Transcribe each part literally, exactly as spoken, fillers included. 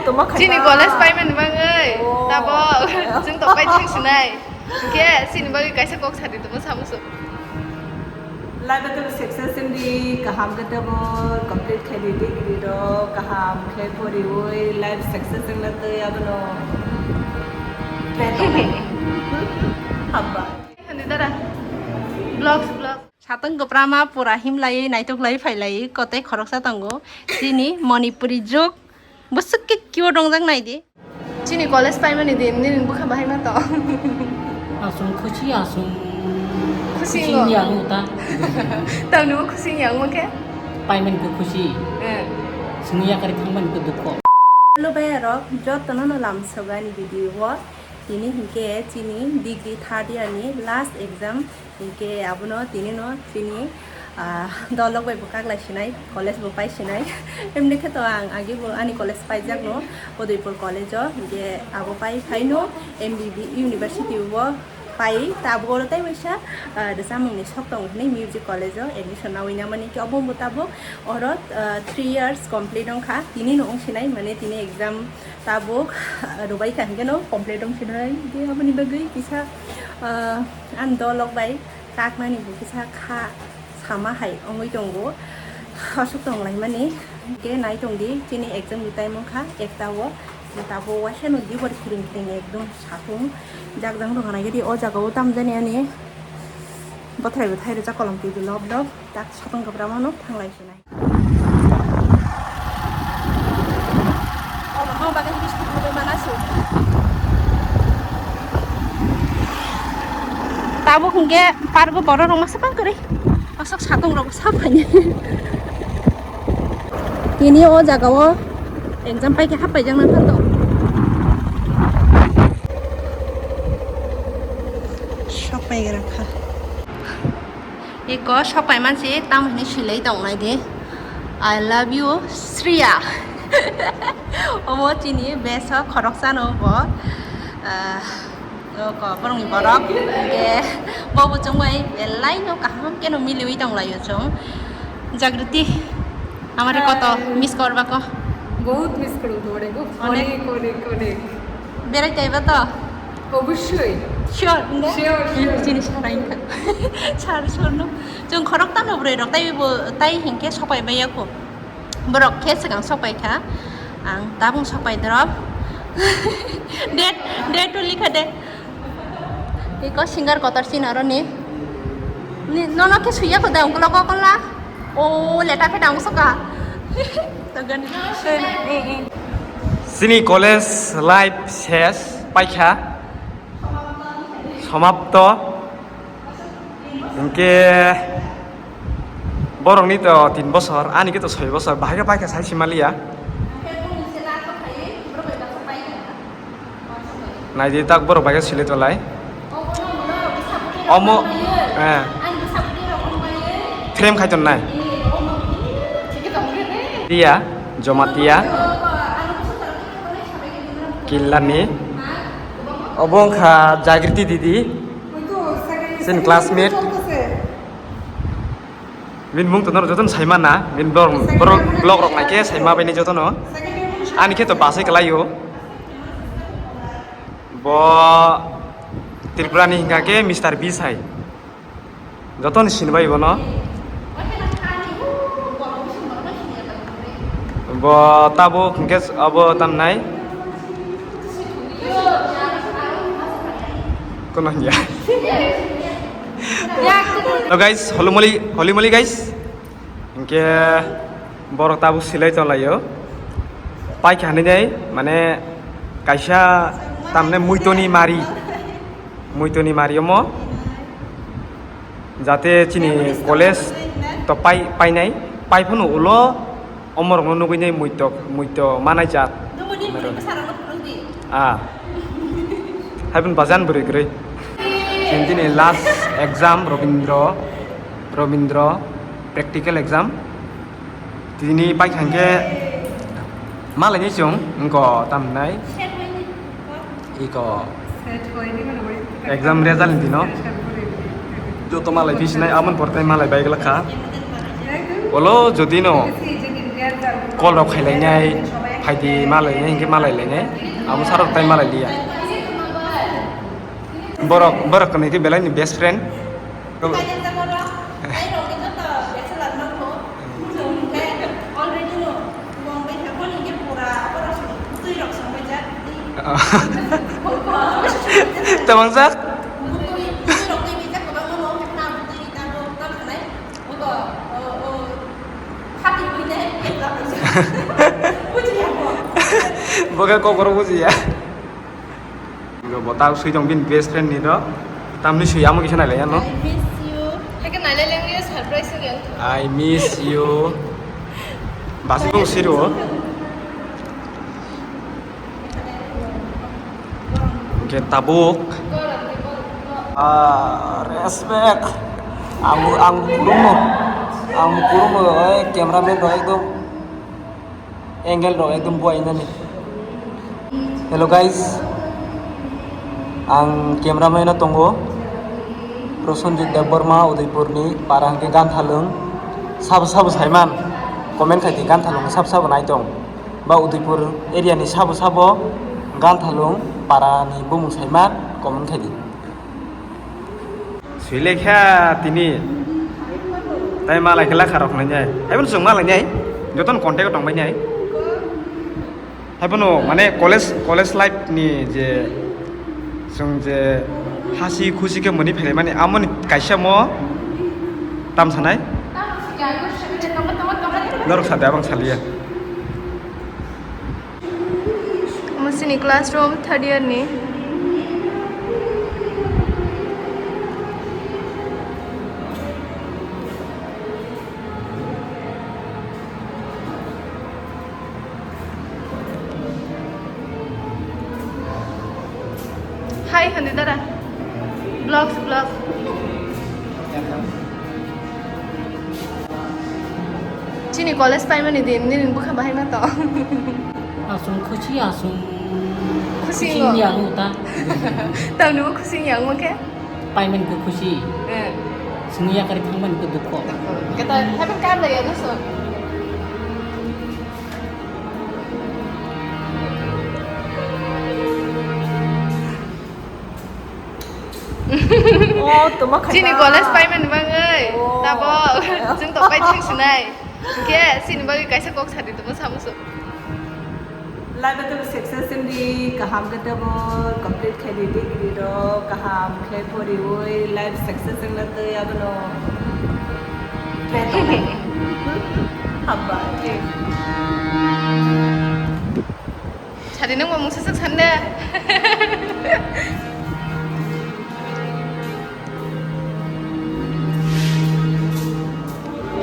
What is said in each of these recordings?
Tongma kha Chini ta. College paimani bagwi. Oh. Tabok. Chwng tongpai thang sinai. Hwnkhe chini bagwi kaisa kok sadi tongma samusu. Life o success wngdi, kaham khe teibo complete khaidi degree rok, kaham khe poriwi life success wngna twi abono pray tongnai. Hambai. Hani dara. Vlogs, vlogs. Satong kwprama pura himlaiwi naitoklaiwi phailaiwi kotoi khoroksa tongo. Chini Manipuri juk. Bwswk khe cute wngjak nai di. Chini college paimani din, nini bwkha bahai ma tong? Aswng khusi, aswng Khusi khusi wngkha. Wngya wngkha ta. Tamni bo khusi wngya wngkha khe? Paimani khe khusi. Eh. Swngya kari thangmani khe dukho. Hello bhai rok, jotono no lamsogo ani video o. Tini hinkhe chini degree third year ni last exam. Hinkhe abono tini no chini, ah, dolok bai bo kaklai sinai, college bo pai sinai. Emni khe to ang agi bo ani college paijak no, Udaipur college o. Hinkhe abo pai phai no M B B university o pai, ta abo oro tai waisa, ah, rwchapmung ni sok tongo hinui music college o admission naui na mani khe obo bo tabuk oro, ah, three years complete wngkha. Tini no wng sinai mane tini exam tabuk, ah, rwbai kha hinkhe no complete wng sinai. Hinkhe aboni bagwi kisa, ah, ani dolok bai kaknani bo kisa kha sama hai wngwi tongo. Aswk tonglaimani. Hwnkhe nai tongdi, chini exam ni time wngkha ekta o. Tabuk waisa no dibor kiring kiring ekdom satung. Jak jang rok nai gidi o jaga o tamjani ani bwthrai bwthai rijak kolom twi lob lob. Tak satung kwbra mano thanglai sinai. Omo bagwi biskit mui mana su. Tabuk hwnkhe pargo borok rok masa bang kwrwi. Aswk satung rok sa phai. Tini o jaga o exam pai khe hap paijak nang kha to. Sok pai gra kha. Eko sok pai mansi tamo hinui silai tong nai di. I love you, Shreya. Omo chini best o khoroksa no bo. Ah, oko borokni borok. Hingke bo bo chwng bai belai no kaham keno miliui tong lai o chwng. Jagriti, amare koto miss korba ko? Bahut miss korom tomare go. Onek. Onek, onek, onek. Berai taiba to? Obossoi. Sure, ne? Sure, sure. Chini sarai kha. Sar sorno. Chwng khorok tano bwrwi rok tai bo, tai hinkhe sopai baiya kho. Borok khe swkang sopai kha. Ang tabung sopai drop. Date, date to likha de. Iko singer kotor chini aro ni. Ni, nono khe suiya kho da, ungkolo kokol na? O, leta phe dang soka. Togan. Chini college life ses paikha. Somapto. Hinkhe borokni to tin bosor, ani khe to soi bosor, bahai khe paikha sai simaliya. Naidi tak borok bai khe sile tolai. Omo, eh. Frame khai ton nai. Dia, Jomatia. Killani. Obo wngkha Jagriti didi. Chini classmate. Bini mung to norok jotono saimana, bini borok, borok vlog rok naikhe saima baini jotono. Ani khe to basai kwlaio. Bo Tripura ni hingka khe Mister Beast hai. Jotono sinibai bono. Bo tabuk hingke abo tamnai. Kono hingya. Hello guys, holimoli, holimoli guys. Hingke borok tabuk silai tonglaio. Paikha hinwi nai, mane, kaisa tamne muitoni mari. Muitoni mari omo. Jate chini college to pai, painai. Pai phano ulo omorokno nugwi nai muito, muito manai jat. Ah. Haibun bajan bwrwi kwrwi. Chini last exam Robindro, Robindro practical exam. Tini paikha hingke malaini chwng wngko tamnai. Iko exam result ni dino. Joto malai bisinai amon portai malai bai glakha. Olo jodi no call rok khailainai. Hai di malai ne, hinkhe malai lai ne. Amo sarok tai malai liya. Borok, borok kwnwi khe belai ni best friend. Tabang sak? Bo khe kokoro bujiya. Bo tak sui tong bini best friend ni do. Tamni sui amo kisa nailai ano. I miss you. Haikhe nailai lengri surprise again. I miss you. Basi kong siru. Oke, tabuk. Ah, respect. Ang, ang kurung no. Ang kurung no, eh, cameraman rok ekdom angle rok ekdom buai nani. Hello guys, ang cameraman no tongo. Prosenjit Debbarma, Udaipurni para hwnkhe Ganthalung. Sabo sabo saiman comment khai di, Ganthalung sabo sabo nai tong. Ba Udaipur area ni sabo sabo Ganthalung para ni bumung saiman comment khai di. Sui lekha tini. Tai malai khe lakha rok nai nai. Hai bono chwng malai nai. Jotono contact o tong bai nai. Hai bono mane college, college life ni je chwng je hasi khusi khe mwnwi phaimani amoni kaisa mo tam sanai. Norok sa de abang saliya. Omo chini classroom third year ni. Hai, hwndi dara. Vlogs, vlog. Chini college paimani din, nini bwkha bahai ma to. Aswng khusi, aswng khusi khusi wng. Wng ya wng ta. Tamni bo khusi wng ya wng khe? Paimani khe khusi. Eh. Swngya kari thangmani khe dukho. Kata heaven kar lai ya no so. Oh, toma khaina. Chini college paimani bagwi. Oh. Tabo, chwng to pai thang sinai. Khe, chini bagwi kaisa kok sadi tongmo samusu. Life to success in the kaham khe tabo complete khai di degree ro kaham khe poriwi life success in la tei abono. Hamba, okay. Sadi nang mamung sasuk sande.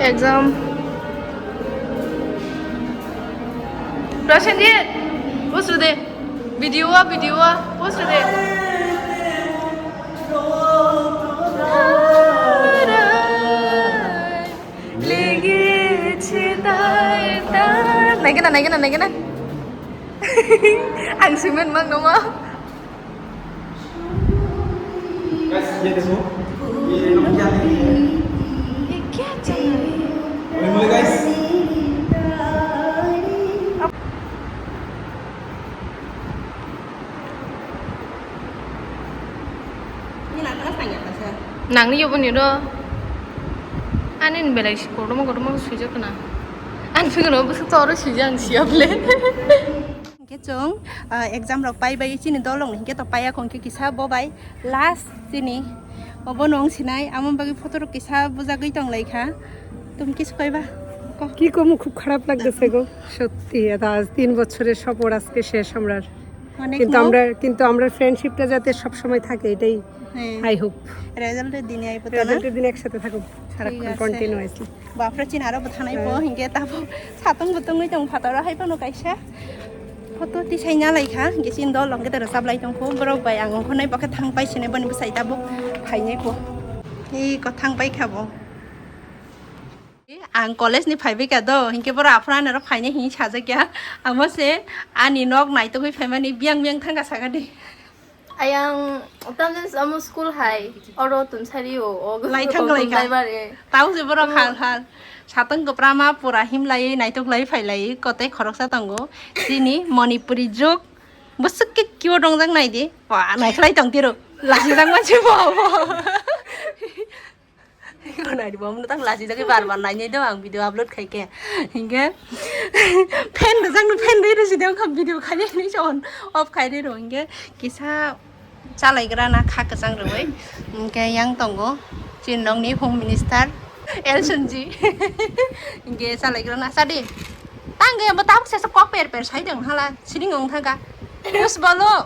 Exam. Prasenjit, post de. Video, video, post de. Legi chidai ta. Naikena, naikena, naikena. Ang simen mang noma. Guys, ye dekho. Ye log kya hai? Ye kya chal raha hai? Bole, bole, guys. Nangni yoboni ro. Ani ni belai si kotorma kotorma suijak kana. Ani phikno bwswk to oro suijak ang siya bole. Hinkhe chwng, ah, exam rok pai bai chini dol rok ni hinkhe to paiya khon khe kisa bo bai last chini obo no wng sinai amo bagwi photo rok kisa bujagwi tong lai kha. Tumi kisu koi ba? Ko. কি কমু, খুব খারাপ লাগতেছে গো। সত্যি, এটা আজ তিন বছরের সফর আজকে শেষ আমরার। অনেক কিন্তু মো- আমরা, কিন্তু আমরার ফ্রেন্ডশিপটা যাতে সব সময় থাকে, এটাই হ্যাঁ। I hope। রেজাল্টের দিনে আইবো তো না? রেজাল্টের দিন একসাথে থাকুক সারাক্ষণ ঠিক আছে। Continuously। বাপরে, চিন আরো বোথানাই পো, হ্যাঁ। হিংকে তাবো সাতং বুতং নই তং ফাতারা হাই পানো কাইসা। Photo tisai na lai kha, hinkhe chini dol rok khe tero chaplai tong kho, borok bai ang ongkhornai bo khe thang pai sinai boni bwsai tabuk phainai pho. Ei ko thang pai kha bo. Ang college ni phaibai kha do, hinkhe borok aphuru ani oro phainai hinwi sajak ya. Amo se ani nok naitugwi phaimani biyang biyang thang kha saka di. Ayang tamjani amo school hai oro tumsari o, o Lai thang lai ka. Lai bare. Tau se borok hal hal. Satang kopra ma pura him lai naitok lai phai lai kote khoroksa tongo. Chini Manipuri jok. Bwswk ke kio dongjak nai di. Wa nai khlai tong tiro. Lasi jak mansi bo bo. Nai di bo, tang lasi jak bar bar nai do ang video upload khai ke. Hinge. Fan do jak no fan do si de ang video khai ni on off khai de ro hinge. Kisa chalaigra na kha kwchang rwui. Hinge yang tongo. Chin nongni Home Minister. Elson ji. Hinge chalaigra na sadi. Tang ge bo tabuk sesa kok per per sai dong hala. Sining ong thangka. Us bolo.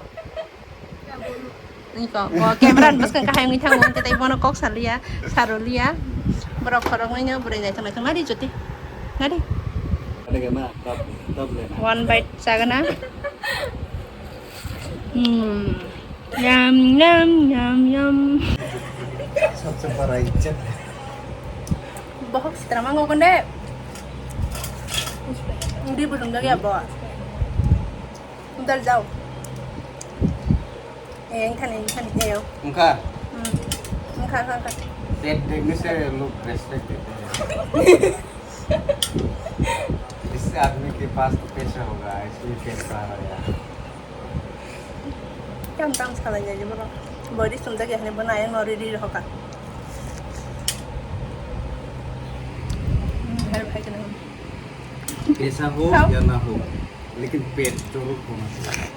Niko, bo camera ni bwskang kahai wngwi thango, hwnkhe tei bono kok saliya, saroliya. Borok khoroknwi no bwrwi naithok naithok nari jyoti. Nari. Ada gana, top, top lena. One bite chagana. Hmm. Yum, yum, yum, yum. Sabse bada ijjat. Bohok sitra mango konde. Di budung dagi abo. Udar jao. Eh, engkhan, engkhan, eh, yo. Engkha? Hmm. Engkha, engkha, engkha. Pet dekne se log respect dete hain. Isse aadmi ke paas to paisa hoga, isliye pet paa raha hai. Tam tam salai jai boro. Body sumjak ya hne bana ayang nori ri rohoka. Hmm, hai, hai, kena. Paisa ho ya na ho, lekin pet jorur hona chahiye.